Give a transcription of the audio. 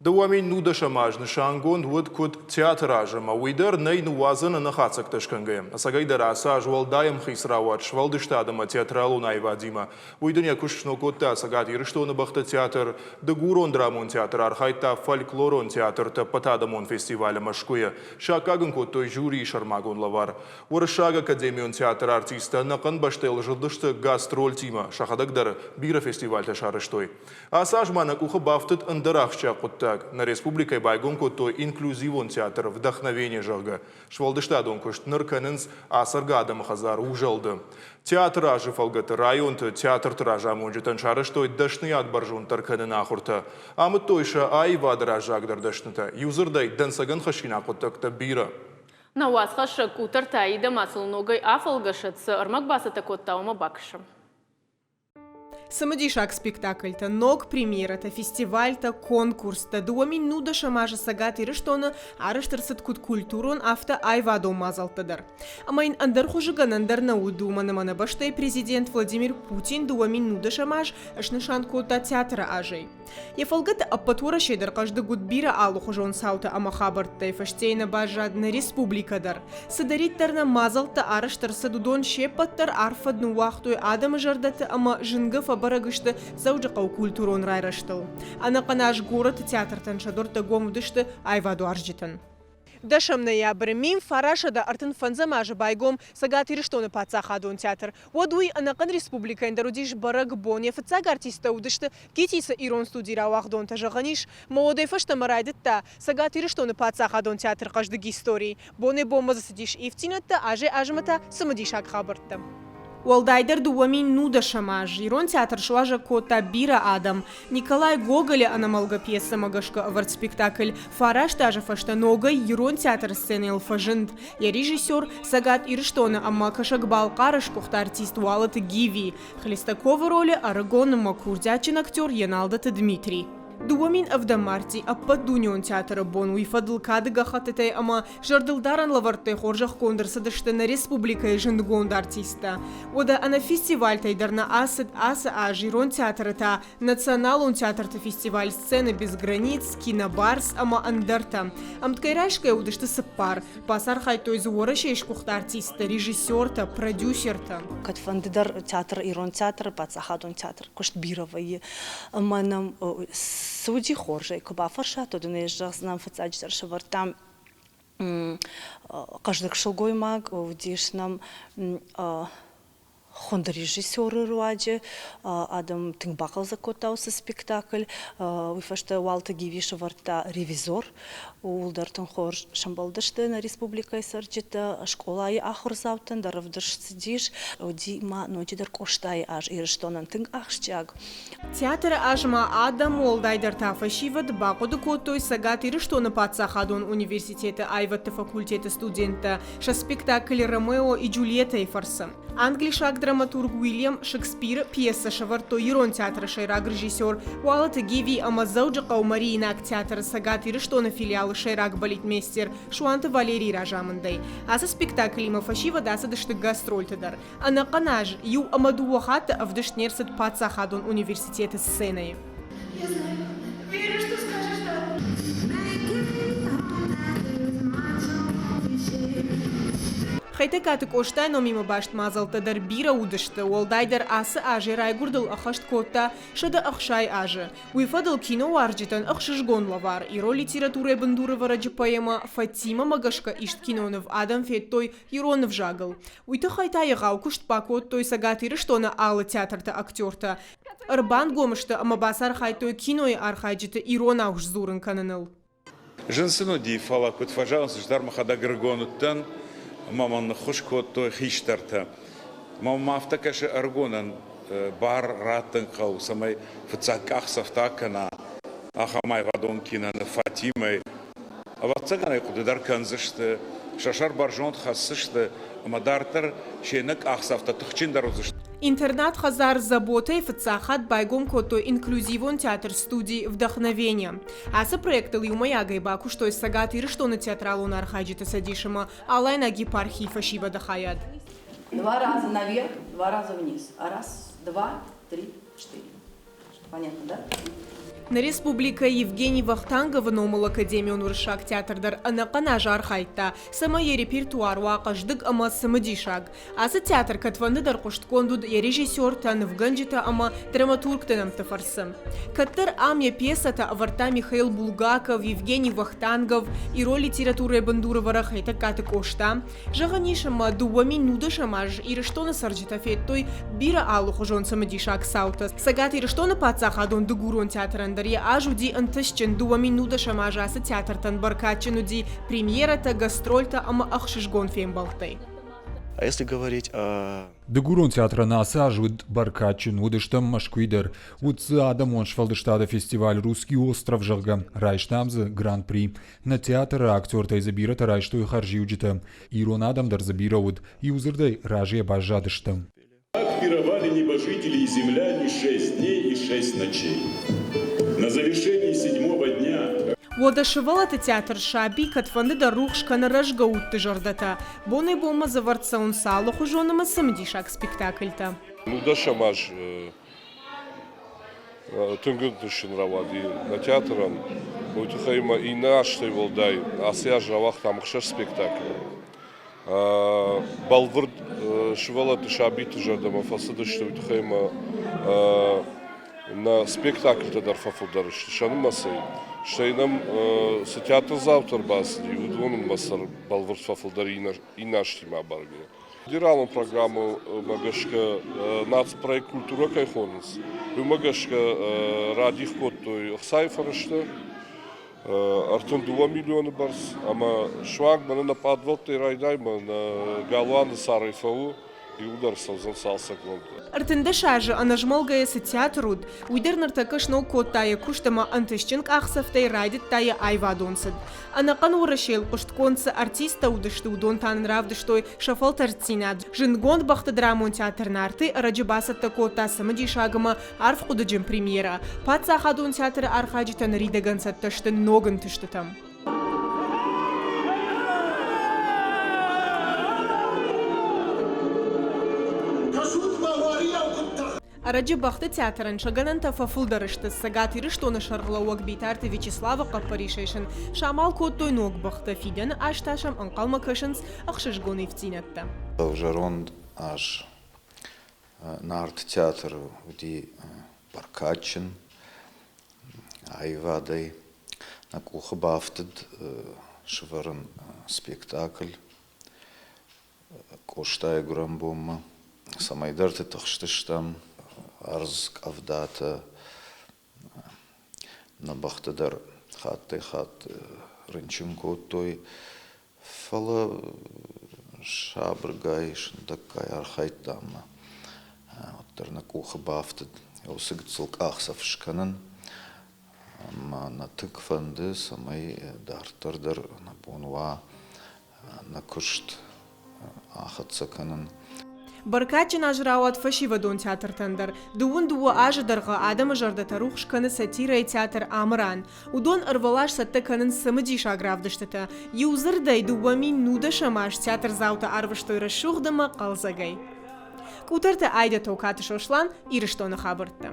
2019 аз нысангонд уыд куыд театры аз ӕмӕ уый дӕр нӕй ныууадзӕн ӕнӕ хатдзӕгтӕ скӕнгӕйӕ. Ӕцӕгӕйдӕр ацы аз уӕлдай ӕмхиц рауад сфӕлдыстад ӕмӕ театралон аивадимӕ. Уый дын йӕ куыст сног кодта Цӕгат Ирыстоны бӕхты театр, Дыгурон драмон театр архайдта фольклорон театрты ӕппӕтадӕмон фестивалы Мӕскуыйы. Саккаг ын кодтой жюрийы сӕрмагонд лӕвар. Уырыссаг академион театры артисттӕ ӕнӕхъӕн бӕстӕйыл зылдысты гастрольтимӕ, сӕхӕдӕг дӕр бирӕ фестивальтӕ сарӕзтой. Ацы аз ма нӕ къухы бафтыд ӕндӕр ахсджиаг хъуыддаг. Нӕ республикӕйы байгом кодтой инклюзивон театр «Вдохновение», зӕгъгӕ. Сфӕлдыстадон куыст ныр кӕнынц ацӕргӕ адӕмы хӕдзар «Узӕлд-ы». Театры азы фӕлгӕты районты театрты разамонджытӕн сарӕзтой дӕсныйад бӕрзонддӕр кӕныны ахуыртӕ. Амыдтой сӕ аивады раззагдӕр дӕснытӕ. Иудзырдӕй, дӕнцӕгӕн хӕссинаг хъуыддӕгтӕ бирӕ. Нӕ уацхӕссӕг къутӕртӕ идӕмӕ сыл ногӕй афӕлгӕсӕд, цы ӕрмӕг бацӕттӕ кодта, уымӕ бакӕсӕм. Цымыдисаг спектакльтӕ, ног премьерӕтӕ, фестивальтӕ, конкурстӕ. 2019 азы Цӕгат Ирыстоны арӕзт ӕрцыд куыд культурон, афтӕ аивадон мадзӕлттӕ дӕр. Ӕмӕ йын ӕндӕр хуызы гӕнӕн дӕр нӕ уыд, уымӕн ӕмӕ нӕ бӕстӕйы президент Владимир Путин 2019 аз снысан кодта театры азӕй. Йӕ фӕлгӕты ӕппӕт Уӕрӕсе дӕр хъӕздыг уыд бирӕ алыхуызон цаутӕ ӕмӕ хабӕрттӕй, фӕстейы нӕ баззад нӕ республикӕ дӕр. Цыдӕриддӕр нӕм мадзӕлттӕ арӕзт ӕрцыд, уыдон се ппӕт дӕр арф фӕд ныууагътой адӕмы зӕрдӕты ӕмӕ зынгӕ фӕбӕрӕг сты Дзӕуджыхъӕуы культурон райрӕзтыл. Ӕнӕхъӕн аз горӕты театртӕн сӕ дуӕрттӕ гом уыдысты аивадуарзджытӕн. Дӕсӕм ноябры 1935 азы байгом Цӕгат Ирыстоны паддзахадон театр. Уӕд уый ӕнӕхъӕн республикӕйӕн дӕр уыдис бӕрӕгбон. Йӕ фыццаг артисттӕ уыдысты ГИТИС-ы ирон студийы рауагъдонтӕ, зӕгъӕн ис, ӕмӕ уӕдӕй фӕстӕмӕ райдыдта Цӕгат Ирыстоны паддзахадон театры хъӕздыг истори. Бонӕй-бонмӕ дзы цыдис ивддзинӕдтӕ, азӕй-азмӕ та цымыдисаг хабӕрттӕ. Уӕлдайдӕр 2019 аз Ирон театр суазӕг кодта бирӕ адӕм. Николай Гоголы ӕнӕмӕлгӕ пьесӕмӕ гӕсгӕ ӕвӕрд спектакль фараст азы фӕстӕ ногӕй Ирон театры сценӕйыл фӕзынд. Йӕ режиссер Цӕгат Ирыстоны ӕмӕ Кӕсӕг-Балхъары сгуыхт артист Уалыты Гиви, Хлестаковы ролы ӕрыгон ӕмӕ курдиатджын актер Еналдыты Дмитрий. 2007 марти Ӕппӕтдунеон театры бон уый фӕдыл кады гӕххӕттытӕй ӕмӕ Зӕрдылдарӕн лӕвӕрттӕй хорзӕхгонд ӕрцыдысты нӕ республикӕйы зындгонд артисттӕ. Уӕдӕ ӕнӕ фестивальтӕй дӕр нӕ ацыд ацы аз Ирон театры та националон театрты фестиваль «Сцена без границ», «Кинобарс» ӕмӕ ӕндӕртӕ. Ӕмткӕй райсгӕ уыдысты цыппар. Бацархайдтой дзы Уӕрӕсейы сгуыхт артисттӕ, режиссертӕ, продюсертӕ. Кӕдфӕнды дӕр театр, Ирон театры, паддзахадон театр куыст бирӕ вӕййы. Ӕмӕ нӕм цы уыди хорзӕй, куы бафӕрсат, уӕд ын ӕз зӕгъдзынӕн, фыццаджыдӕр сӕвӕрдтам хъӕздыг сылгоймаг, уыдис нӕм хуынд режиссеры руаджы адӕм тынг бахъӕлдзӕг кодта уыцы спектакль. Уый фӕстӕ Уалты Гиви сӕвӕрдта «Ревизор». Ууыл дӕр тынг хорз сӕмбӕлдысты нӕ республикӕйы цӕрджытӕ, скъолайы ахуырдзаутӕн дӕр ӕвдыст цыдис. Уыди ма ноджыдӕр Къостайы аз Ирыстонӕн тынг ахсджиаг. Театры азмӕ адӕм, уӕлдайдӕр та фӕсивӕд, бахъуыды кодтой Цӕгат Ирыстоны паддзахадон университеты аивӕдты факультеты студенттӕ сӕ спектакль «Ромео и Джульетта-йы фӕрцы. Англисаг драматург Уильям Шекспиры пьесӕ сӕвӕрдтой Ирон театры сӕйраг режиссер Уалыты Гиви ӕмӕ Дзӕуджыхъӕуы Мариинаг театры Цӕгат Ирыстоны филиалы сӕйраг балетмейстер Суанты Валерийы разамындӕй. Ацы спектаклимӕ фӕсивӕд ацыдысты гастрольты дӕр. Ӕнӕхъӕн аз иу ӕмӕ дыууӕ хатты ӕвдыст не рцыд паддзахадон университеты сценӕйы. Я знаю, верю, что скажешь да. Хетӕгкаты Къостайы номимӕ баст мадзӕлттӕ дӕр бирӕ уыдысты, уӕлдайдӕр ацы аз йӕ райгуырдыл ӕххӕст кодта 160 азы. Уый фӕдыл киноуарзджытӕн ӕхсызгон лӕвар ирон литературӕйы бындурӕвӕрӕджы поэмӕ «Фатимӕ-мӕ гӕсгӕ ист киноныв адӕм федтой ирон ӕвзагыл. Уый тыххӕй та егъау куыст бакодтой Цӕгат Ирыстоны алы театрты актертӕ. Ӕрбангом сты ӕмӕ бацархайдтой кинойы архайджыты иронау сдзурын кӕныныл. Зын сын уыди, фӕлӕ куыд фӕзӕгъынц, ӕз дӕр мӕхӕдӕг ӕрыгон уыдтӕн ӕмӕ мӕн ныххуыс кодтой хистӕртӕ. Ӕмӕ мӕм афтӕ кӕсы, ӕрыгонӕн бар раттын хъӕуы, цӕмӕй фыццаг къахдзӕфтӕ акӕна ахӕм аивадон киноныв Фатимӕ-йы. Ӕвӕццӕгӕн ӕй хъуыды дӕр кӕндзысты, сӕ сӕр бӕрзонд хӕсдзысты ӕмӕ дарддӕр се нӕ къахдзӕфтӕ тыхджындӕр уыдзысты. Интернат-хӕдзар Забота-йы фыццаг хатт байгом кодтой инклюзивон театр-студи «Вдохновение». Ацы проектыл иумӕйагӕй бакуыстой Цӕгат Ирыстоны театралон архайджыты цӕдис ӕмӕ Алайнаг епархийы фӕсивӕды хайад. Два раза наверх, два раза вниз. Раз, два, три, четыре. Понятно, да? Нӕ республикӕйы Евгений Вахтанговы номыл академион уырыссаг театр дӕр ӕнӕхъӕн аз архайдта, цӕмӕй йӕ репертуар уа хъӕздыг ӕмӕ цымыдисаг. Ацы театр кӕдфӕнды дӕр хъуыстгонд уыд йӕ режиссертӕ, нывгӕнджытӕ ӕмӕ драматургты нӕмтты фӕрцы. Кӕддӕр ам йӕ пьесӕтӕ ӕвӕрдта Михаил Булгаков, Евгений Вахтангов, ирон литературӕйы бындурӕвӕрӕг Хетӕгкаты Къоста. Зӕгъӕн ис, ӕмӕ 2019 аз Ирыстоны цӕрджытӕ федтой бирӕ алыхуызон цымыдисаг цаутӕ. Цӕгат Ирыстоны паддзахадон дыгурон театрӕн дӕр йӕ аз уыди ӕнтыстджын. 2019 аз ацы театртӕн бӕркадджын уыди премьерӕтӕ, гастрольтӕ ӕмӕ ӕхсызгон фембӕлдтӕй. А если говорить о Дыгурон театрӕн ацы аз уыд бӕркадджын, уыдыстӕм Мӕскуыйы дӕр. Уыд дзы адӕмон сфӕлдыстады фестиваль «Русский остров», зӕгъгӕ, райстам дзы гран-при. Нӕ театры актертӕй дзы бирӕтӕ райстой хӕрзиуджытӕ. Ирон адӕм дӕр дзы бирӕ уыд, иудзырдӕй разыйӕ баззадыстӕм. Так пировали небожители и земляне шесть дней и шесть ночей. На завершении седьмого дня Уӕдӕ сывӕллӕтты театр «Саби» кӕдфӕнды дӕр рухс кӕны рӕзгӕ удты зӕрдӕтӕ. Бонӕй-бонмӕ дзы ӕвӕрд цӕуынц алыхуызон ӕмӕ цымыдисаг спектакльтӕ. Нудӕсӕм аз тынг ӕнтыстджын рауади нӕ театрӕн. Уый тыххӕй ма иннӕ азтӕй уӕлдай ацы аз рауагътам ӕхсӕз спектаклы. Бӕлвырд сывӕллӕтты сабиты зӕрдӕмӕ фӕцыдысты, уый тыххӕй ма нӕ спектакльтӕ дӕр фӕфылдӕр сты сӕ нымӕцӕй. Стӕй нӕм цы театрдзаутӕ ӕрбацыди, уыдоны нымӕц дӕр бӕлвырд фӕфылдӕр иннӕ азтимӕ абаргӕйӕ. Федералон программӕмӕ гӕсгӕ нацпроект «Культура» кӕй хонынц, уымӕ гӕсгӕ радих кодтой ӕхцайы фӕрӕзтӕ 32 миллионы бӕрц ӕмӕ суанг мӕнӕ нӕ пъадвӕлттӕй райдай мӕ нӕ галуаны царӕй фӕуы, иуылдӕр цӕудзӕн цалцӕггонд. 13 азы ӕнӕзмӕлгӕйӕ цы театр уыд, уый дӕр ныртӕккӕ сног кодта йӕ куыст ӕмӕ ӕнтыстджын къахдзӕфтӕй райдыдта йӕ аивадон цыд. Ӕнӕхъӕн Уӕрӕсейыл хъуыстгонд цы артисттӕ уыдысты, уыдон та нын равдыстой сӕ фӕлтӕрддзинад. Зындгонд бӕхты драмон театр Нарты ӕрӕджы бацӕттӕ кодта цымыдисаг ӕмӕ арфхъуыдыджын премьерӕ. Паддзахадон театры архайджытӕ ныридӕгӕн цӕттӕ сты ног ӕнтыстытӕм. Ӕрӕджы бӕхты театрӕн сӕ гӕнӕнтӕ фӕфылдӕр сты. Цӕгат Ирыстоны сӕргълӕууӕг Битарты Вячеславы хъӕппӕрисӕй сын самал кодтой ног бӕхтӕ. Фидӕны аз та сӕм ӕнхъӕлмӕ кӕсынц ӕхсызгон ивддзинӕдтӕ. Зӕронд аз Нарты театры уыди бӕркадджын аивадӕй. Нӕ къухы бафтыд сывӕрын спектакль Къостайы гуырӕнбонмӕ. Цӕмӕйдӕрты тыхстыстӕм, ӕрдз къӕвдатӕ, нӕ бӕхтӕ дӕр хаттӕй-хатт рынчын кодтой. Фӕлӕ сабыргай, сындӕггай архайдтам ӕмӕ уӕддӕр нӕ къухы бафтыд уыцы гыццыл къахдзӕф скӕнын. Ӕмӕ нӕ тынг фӕнды, цӕмӕй дарддӕр дӕр нӕ бон уа нӕ куыст ахӕццӕ кӕнын. Бӕркадджын аз рауад фӕсивӕдон театртӕн дӕр. Дыууын дыууӕ азы дӕргъы адӕмы зӕрдӕтӕ рухс кӕны сатирӕйы театр Амыран. Уыдон ӕрвылаз цӕттӕ кӕнынц цымыдисаг равдыстытӕ. Иу дзырдӕй, 2019 аз театрдзаутӕ арвыстой рӕсугъд ӕмӕ хъӕлдзӕгӕй. Къутӕрты Айдӕ Токаты Сослан, Ирыстоны хабӕрттӕ.